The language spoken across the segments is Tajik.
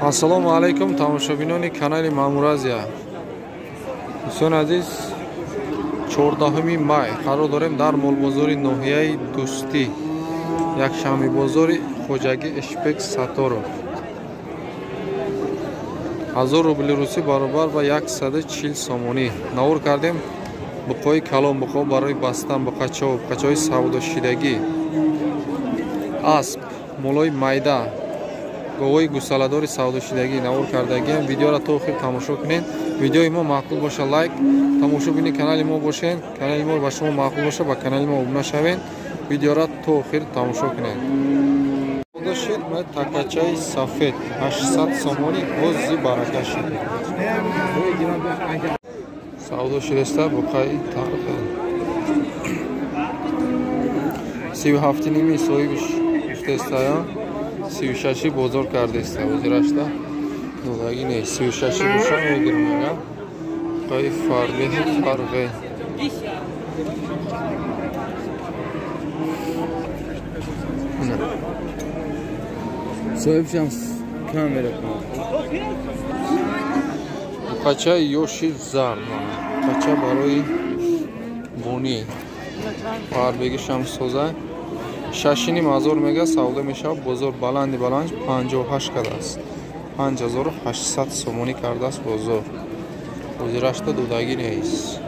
Ассалому алайкум тамошобинони канали Мамуразия. Дӯстони азиз, 14 май қарор дорем дар молбозори ноҳияи Дӯстӣ, якшанбе бозори Хоҷагӣ Эшбек Сатторов. 1000 рубли русӣ баробар ба 140 сомонӣ. Навор кардем буқои калон, буқо барои бастан, буқачаҳо, буқачаҳои савдошидагӣ, асп, молои майда, говои гусаладори савдошидагӣ навор кардагиам. Видеоро то охир тамошо кунед. Видеои мо маъқул боша лайк, тамошобини канали мо бошед, канали мо ба шумо маъқул боша ба канали мо обуна шавед. Видеоро то охир тамошо кунед. Савдошид ма такачаи сафед 800 сомонӣ, бози барака шид. Савдо шидаста буқаи тарха 37,5 соҳибиш гуфтестая, 36 бозор кардеста, ҳозирашта додагӣ нест. 36 боша мегирам ага. Буқаи фарбеҳи фарғе. Соҳибшам камера кунад. Буқачаи ёши зард, буқача барои бонӣ, фарбегишам соза. 6,5 ҳазор мега савдо мешавад. Бозор баланди баланд 58 кардааст, 5800 сомонӣ кардааст бозор. Ҳозирашта додагӣ нест.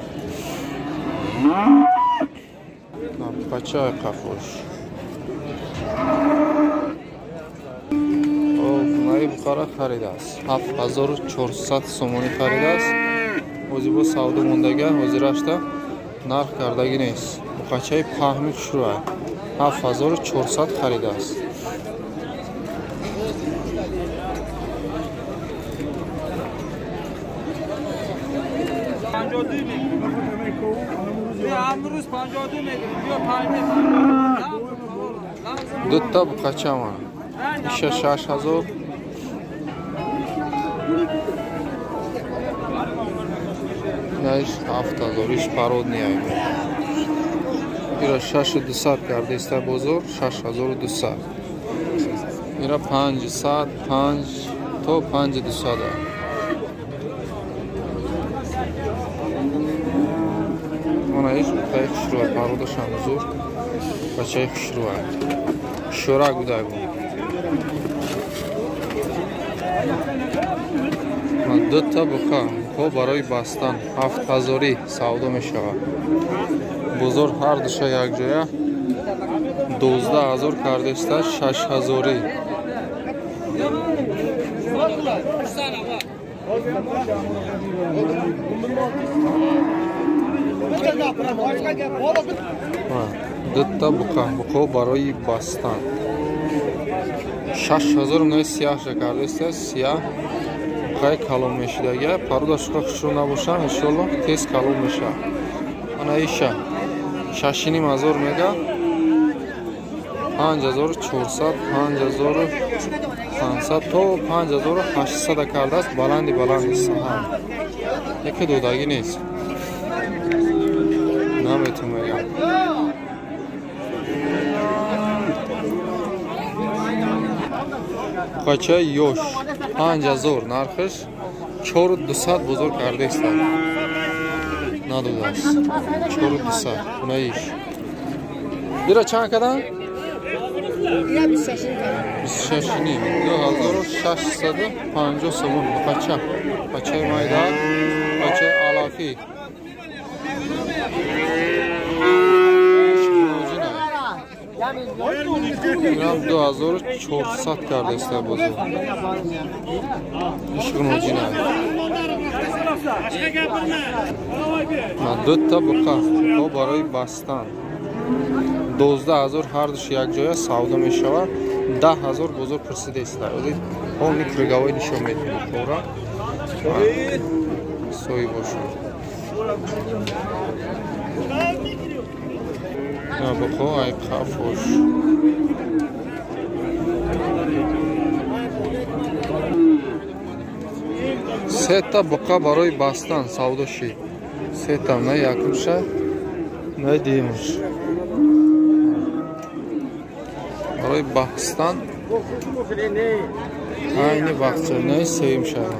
Буқачаи қафош. Наи буқара харидааст, 7400 сомонӣ харидааст. Ҳозир бо савдо мондага, ҳозирашта нарх кардагӣ нест. Буқачаи паҳми хушрӯа 7400 харидааст. Дута буқача мана иша 6000, наиш 7000, иш пародный ай. Ира 6200 кардеста бозор, 6200. Ира 500, 5 то 5200. Она иш буқаи хушрӯа, пародашам зур, бачаи хушрӯа. Шӯра гудагу. Дута буқа, буқо барои бастан 7000 савдо мешавад. Бозор ҳар душа якҷоя 12000 кардеста, 6000. Дута буқа, буқо барои бастан 6000 нои сияҳша кардеста, сияҳ буқаи калон мешидага. Пародашқа хушрӯ набошам, иншоаллоҳ тез калон мешавад. Ана иша 6,5 ҳазор мега, 5400, 5500 то 5800 кардааст. Баланди баланди саҳар яке додагӣ нест, наметун мега. Буқачаи ёш 5000 нархаш, 4200 бозор кардааст, надодааст. 4200. Унаиш бира чанд кадан? 26,5, 2650 сомон. Буқача, бачаи майда, бачаи алафӣ. Инам 2400 кардааст бозор. Ишғноҷина. Дута буқа, буқо барои бастан 12000 ҳар душ якҷоя савдо мешавад. 10000 бозор пурсидааст. Полный круговой нишон медиҳем буқора соҳибошон. Буқо ай қафош. Сета буқа барои бастан савдо шид. Сета, на якумша, на дуюмш. Барои бастан Айни вақт инаи сеюм шава.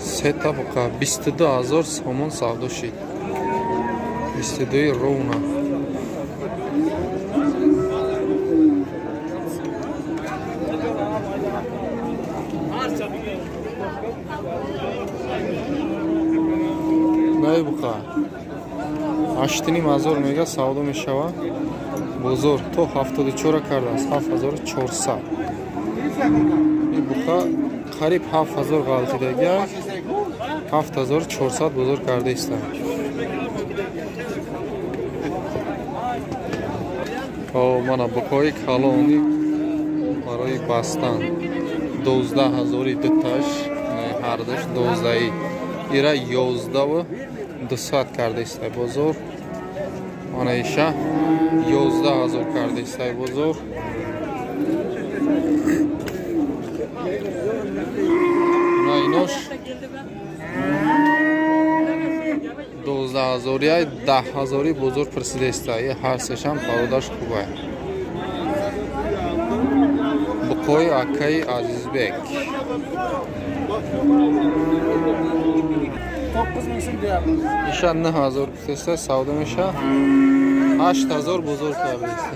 Сета буқа 22 000 сомон савдо шид. 22 ровно. Наи буқа 8 500 мега савдо мешава. Бозор то 74 кардааст, 7400. Ин буқа қариб 7000 ғалтидагия, 7400 бозор карда иста. Мана буқои калони барои бастан 12 000 дуташ, ҳардуш дувоздаи. Ира 11 200 карда истай бозор. Мана иша 11 000 карда истай бозор. На инош 12 000 10 000 бозор пурсида истай. Ҳар сешам пародаш хубай. Буқои акаи Азизбек. Иша 9000 гуфтеста, савдо меша. 8000 бозор кардеста.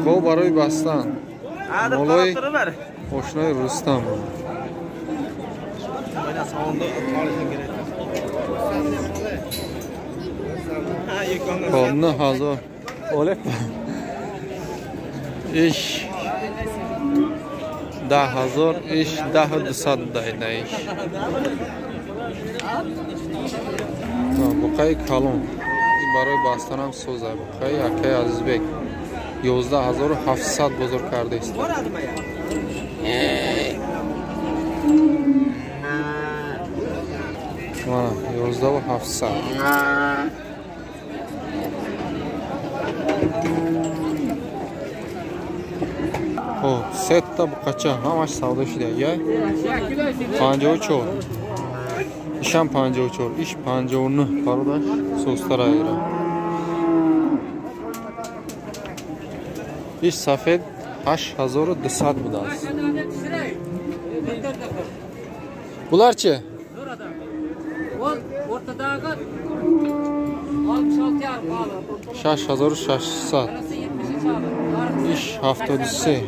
Хоб, барои бастан молои ошнои Рустам. Хоб, 9000 олеп. Иш 10 000, иш 10 200 дайна иш. Буқаи калон барои бастанам соза. Буқаи акаи Азизбек 11 700 бозор кардааст. Мана 11 700. Хоб, сета буқача ҳамаш савдо шуда. Яй 54. Ишам 54, иш 59, пародаш сустара ира. Иш сафед 8200 будааст. Bular chi? O'rtadagi 66,5 pahalı. 6600. Иш 73.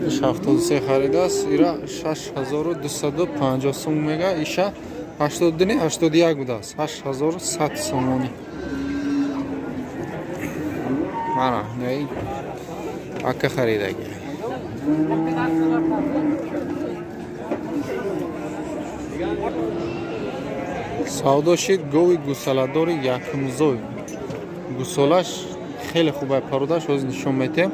Иш 73 харидааст. Ира 6250 сум мега. Иша 82 не, 81 будааст. 8100 сомонӣ. Мана, не ака харидаги. Савдо шид гови гусаладори якумзой. Гусолаш хеле хуб, пародаш ҳозир нишон метиҳем.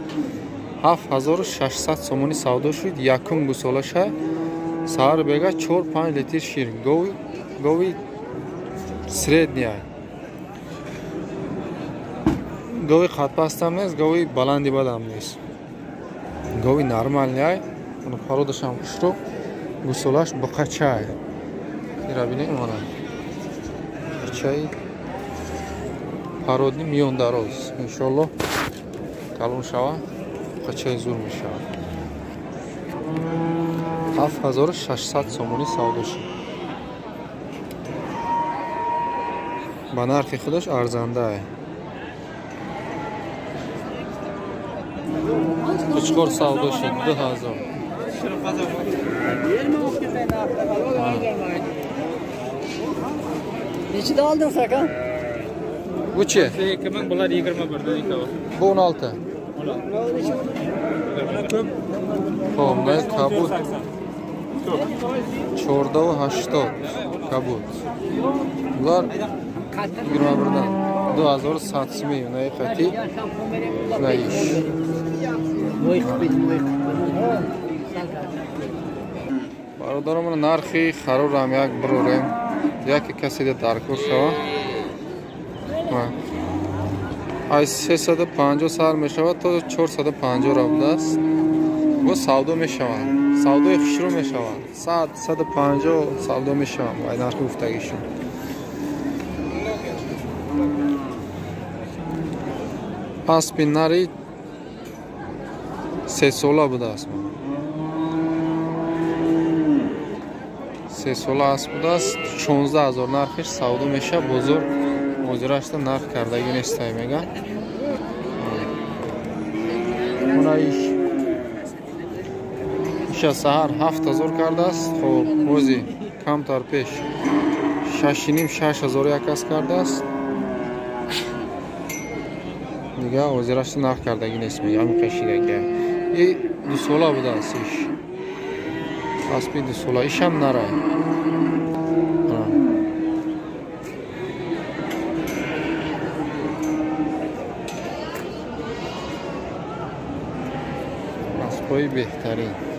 7600 сомонӣ савдо шуд. Якум гусолаша, саҳар бега 4-5 литр шир. Гови средняя. Гови қадпастам нест, гови баланди бадам нест. Гови нормальный. Пародашам хушрӯ. Гусолаш буқачай. Ира бинем, мана. Буқачаи пародни миён дароз. Иншоллоҳ калон шава, буқачаи зур мешавад. 7600 сомонӣ савдо шуд. Ба нархи худаш арзандае. Қучқор савдо шуд 2000. Neçide aldın Sakan? Bu chi? 2000, bular 21'dan ikkovi. Bu 16. Хоб, на кабуд 14,80 кабуд. Bular 21'dan 2100 сумӣ, на қати на иш. Бародарам, нархи харорам як бирорем. Яке касе даркор шава. Аз 350 сар мешавад то 450 рафтааст. Бо савдо мешавад. Савдои хушрӯ мешавад. 100 150 савдо мешавад бо нархи гуфтагишон. Аспи нари 3 сола будааст. 3 сола асп будааст. 16,000 нархиш савдо мешавад. Бозор ҳозирашта нарх кардагӣ нестай мега. Иш иша саҳар 7,000 кардааст. Хоб бози камтар пеш 6,5 6,000 як кас кардааст. Дига ҳозирашта нарх кардагӣ нест мега. Ҳамин қашидагия. И 2 сола будааст иш. Аспи 2 сола. Ишам нарай. Аспҳои беҳтарин.